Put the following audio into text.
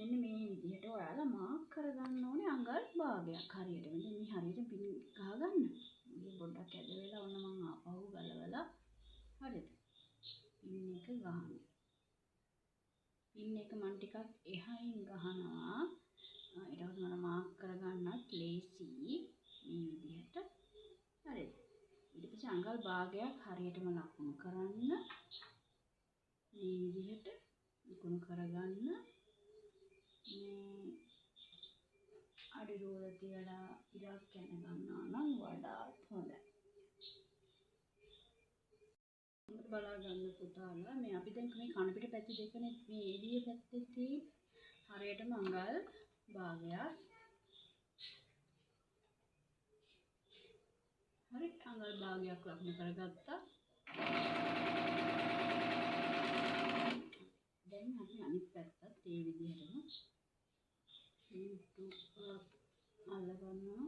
මෙන්න මේ විදිහට ඔයාලා මාක් කරගන්න ඕනේ අඟල් භාගයක් හරියටම. දැන් මේ හරියට පින් ගහගන්න. මේ පොඩ්ඩක් ඇද වෙලා ඔන්න මං ආපහු ගලවලා හරිද? පින් එක ගහන්න. පින් එක මං ටිකක් එහායින් ගහනවා. ඊට පස්සේ මට මාක් කරගන්නත් ලේසි මේ විදිහට. හරිද? ඊට පස්සේ අඟල් භාගයක් හරියටම ලකුණු කරන්න. මේ විදිහට ලකුණු කරගන්න. මේ අඩි රෝද තියලා ඉරක් යන ගන්නවා නම් වඩාත් හොඳයි. හොඳට බලා ගන්න පුතාලා, මේ අපි දැන් මේ කණපිට පැති දෙකනේ මේ එළිය පැත්තේ තියෙන හරියටම අඟල් භාගයක්. හරි, අඟල් භාගයක් ලකුණු කරගත්තා. දැන් අපි අනිත් පැත්තත් ඒ විදිහටම අල්ල ගන්නවා.